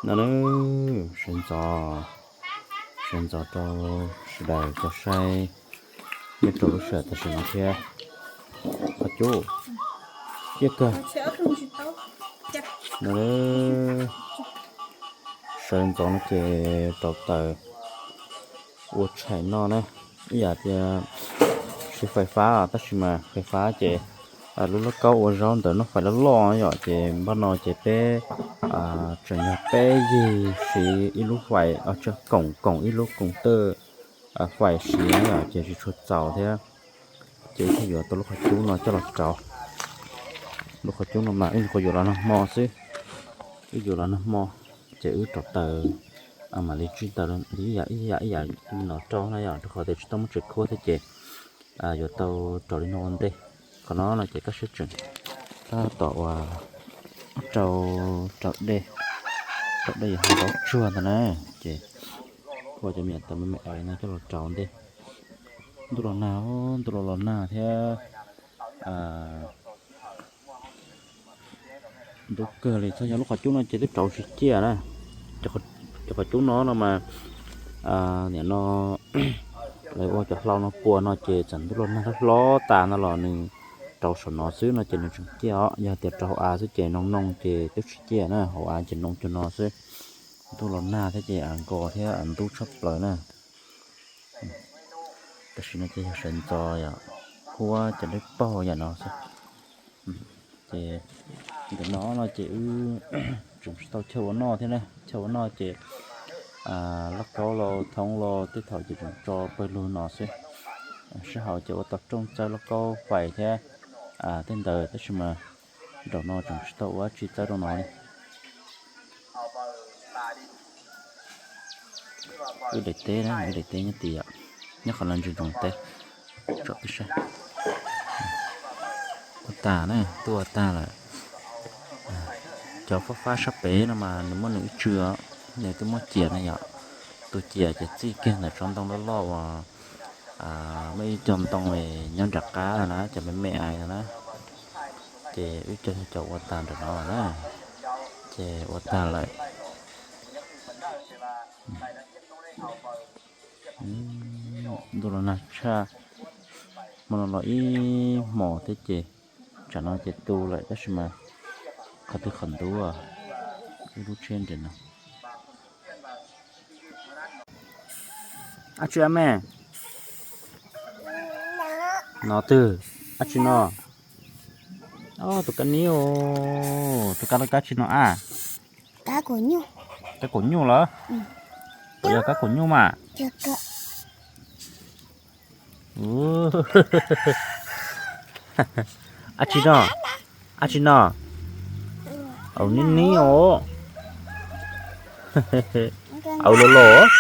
No na, sawv ntxov, sawv ntxov rau sawv daws tau saib nyob rau lub sij hawm tam sim no thiab. Qhov cub ciaj kawg. No, sawv ntxov no ces rauv taws ua tshais noj na. Ib yam tias siv fais fab tab sis mas fais fab ces lub lauj kaub ua zaub ntawd noj fais loj loj yom, ces npaj no ces peb tseem yog peb yig siv ib lub fais, koom koom ib lub koom tawj fais siv na yom, ces tsis tshua txaus thiab. Ces thiaj yuav tau lub qhov cub no coj los rauv. Lub qhov cub no mas wb nyuam qhuav yuav los nag hmo xwb, wb yuav los nag hmo, ces wb rauv taws mam li tsij taws ib yam ib yam ib yam li no rau na yom, rau qhov tias tsis tau muaj tsev khuab thiab ces yuav tau rauv li no ua ntej. Qhov no no ces tab sis tseem tab tom ua rau, rau dej, rau dej yuav hau zaub tsuag ntag na. Ces kuj cov me nyuam taws me me no coj los rauv ntej. Ntuj los nag, ntuj los los nag thiab. Ntub kawg li, txhob yog lub qhov cub no ces twb rauv tsis ciaj na. Cov qhov cub no no mas nim no lawv ua cov hlau no pua no ces txawm ntuj los nag hlob hlob tas no los nws rauv saum no xwb no ces nws tseem ciaj os. Yog tias rau hauv av xwb ces noo noo ces twb tsis ciaj na, hauv av ces noo cuag no xwb. Ntuj los nag thiab ces av nkos thiab av ntub tshaj plaws na. Tam sim no ces yog sawv ntxov yom, huab cov dawb paug yam no xwb. Ces ntawm no no ces wb tseem tsis tau chaw ua noj thiab na, chaw ua noj ces lauj kaub los thoob los tej thaum ces tseem tso pawg lug no xwb. Sij hawm ces ua tau rooj txawb lauj kaub fais thiab tej ntawd tab sis mas nraum no tseem tsis tau ua dab tsi txawb rau no li. Wb daim teb na, wb daim teb nyob tid yom, nyob qhov no ntsis ntsoov teb, tsom peb saib. Ua tag na, tuaj ua tag lawm. Cov fab fab sab pem no mas nws muaj nws ib tsw, nws twb muab ciam na yom. Tus ciam ces txij kiag ntawm tsob ntoo loj loj uas muaj ib co ntoo nyob nram qab na, cov me me ais na. Ces wb coj cov ua tag nram no na, ces ua tag lawm. Ntuj los nag tshaj, hmo no los ib hmos thiab ces tsam no ces tu lawm tab sis mas qhov twg qhov ntub, ib lub tsheb nres no. Ab tsi ab me, no twg, ab tsi no. Tus kab nib, tus kab laj kab tsi no a. Kab kaum nyuj los? Puas yog kab kaum nyuj mas? Ab tsi no, ab tsi no. Au nib nib os. Au los los.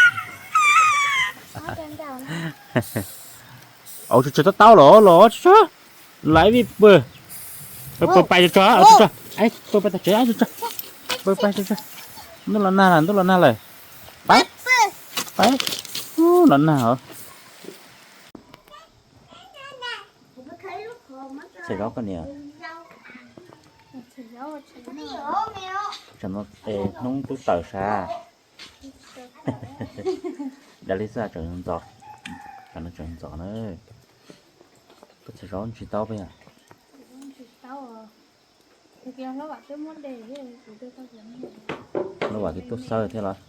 Au tsuag tsuag tab taub los los tsuag tsuag. Laiv vij pw. Pw pais tsuag tsuag, pw pais tag tsev tsuag tsuag. Pw pais tsuag tsuag. Ntuj los nag lawm, ntuj los nag lawm. Pais, pais. Los nag os. Txhais zaub koj niam. Tsam no hnub twb tawm sav. Dav li xwb tseem ntxov, tsam no tseem ntxov na. Koj txhais zaub ntsis taub peb yog. Lub vam twb tuaj xawb thiab los?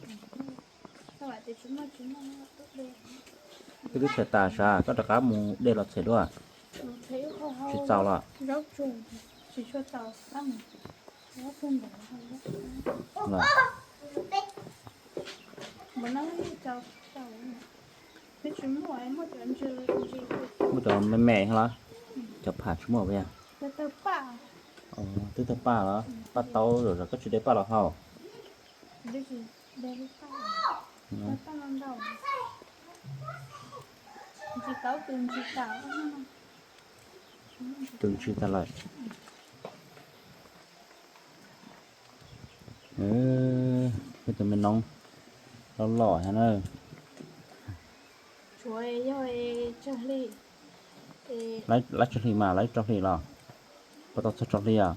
Twb twb txhais tas sav, koj rov qab mus de los txhais dua. Tsis txaus los? Muaj cov me me los? Cov pham tsis muaj puas yog? Twb tawg paj los? Paj taub, koj tsis de paj los haus? Tus ntsis tag lawm. Peb tus me noob loj loj thiab na. Laib tsawg hli mas, laib rau hli los? Puas tau txog rau hli os?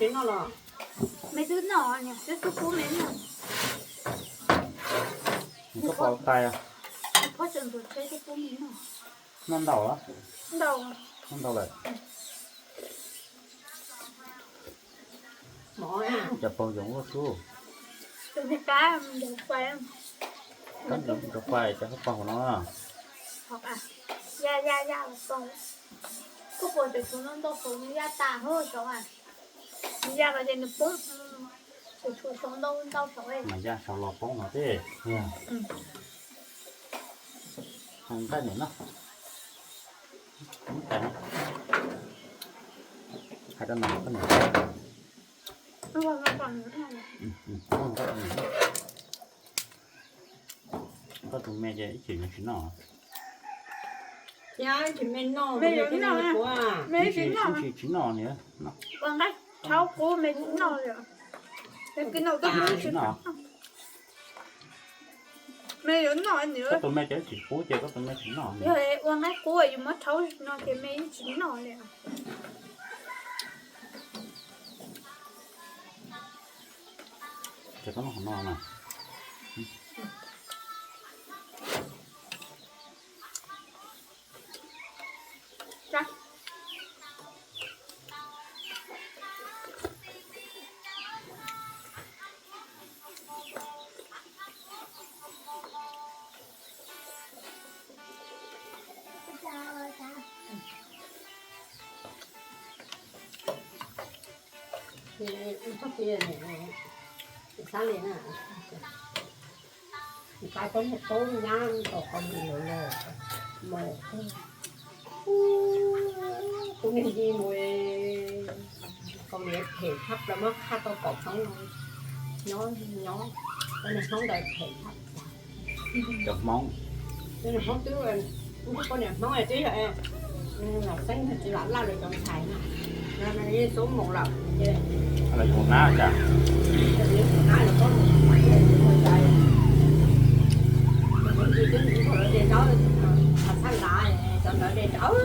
Tsis noj los? Me twb noj, twb pub me noj. Koj pom tais, pob tseem ntxuav tsheb twb pub me noj. Noj ntau los? Ntau, noj ntau lawm. Cov paug yoov luaj sub. Tus niag kab ncaws fais, kab ncaws fais cov paug no. Ya ya ya los paug. Kuj puas tseem tshuav ntau ntau saud, yaj tas hauv saud. Nws ya los ces nws poob, tseem tshuav saud ntau ntau saud. Mas ya saud los poob no thiab. Nqaij niam no. Hais rau no koj niam. Koj tus me ces ib chim nws tsis noj. Ib chim me noj, me yuav noj, me tsis noj, tsis noj niam. Ua nqaij tshauv qub me tsis noj li. Tsis noj. Me yuav noj niam. Koj tus me ces ib chim qub ces koj tus me tsis noj. Yog ua nqaij qub yus muab tshauv no ces me yeej tsis noj li. Ces koj noj qhov no na. Txhob tias xab li na, tais koj niag paub nyab tom Kaus Lim lawm los mus, kuv niag Yis mus Kaus Lim phem tshaj plaws, muab qhaj tau kaum hnub no nyob, nyob, koj niag Hmoob ntawd phem tshaj. Cov Hmoob, cov Hmoob twb, poj niam Hmoob twb yog los xeeb tsis lam laj lawv cov ntxhais na, yeej xub mus lawm ces lawv yuav hnab cas, lawv yuav hnab los koj mus, twb nkaug lawv de zaub, txhab lav cov ntawd de zaub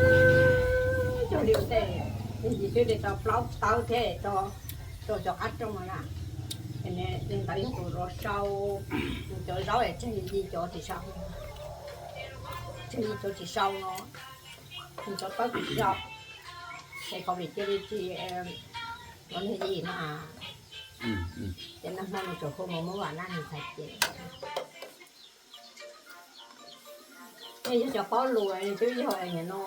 cog li ua ntej, yim twb de tau plaub tawb thiab rau cov qab rooj no na. Ntawd yog tus los sau, cov zaub es tseg li cov tsis sau, tseg li cov tsis sau no, cov tawb tsis sau, ces Kaus Lim cia li tsis, cov niag Yis no, ces nag hmo nws tseem hu mus muab vam laj nws ntxhais ces nej yog cov paub lus twb yog no,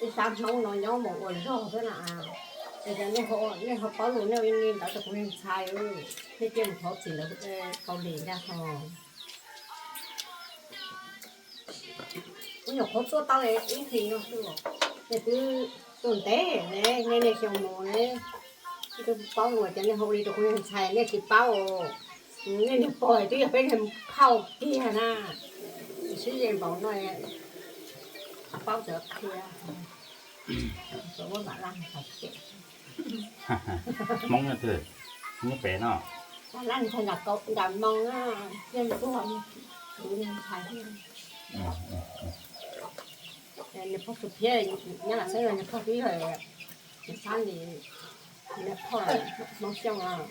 ib sab Hmoob no nyob mus ua zog xwb na. Es nej ho paub lus nej ua li ntawd rau kuv niag ntxhais, nej cia mus thov txim ntawd Kaus Lim ntag ho. Kuv nyuam qhuav tuaj tau ib hlis no xwb, nej twb tuaj ntev ne, nej niaj xyoo mus ne, twb paub lus ces nej hu li rau kuv niag ntxhais nej tsis paub, nej niag pog twb yog peb niag phauj kiag na, sib ze npaum no paub txawv qhia, txawv muab vam laj ntxhais. Hmoob nyob twg? Nyob pem no. Vam laj ntxhais nram Moo na, thiaj tuaj kuv niag ntxhais thiab. Niag pog Xu Phiab nyob Lam Xeeb los niag pog twb yog, niag Xab Lis, niag pog Hmoob Xyooj os.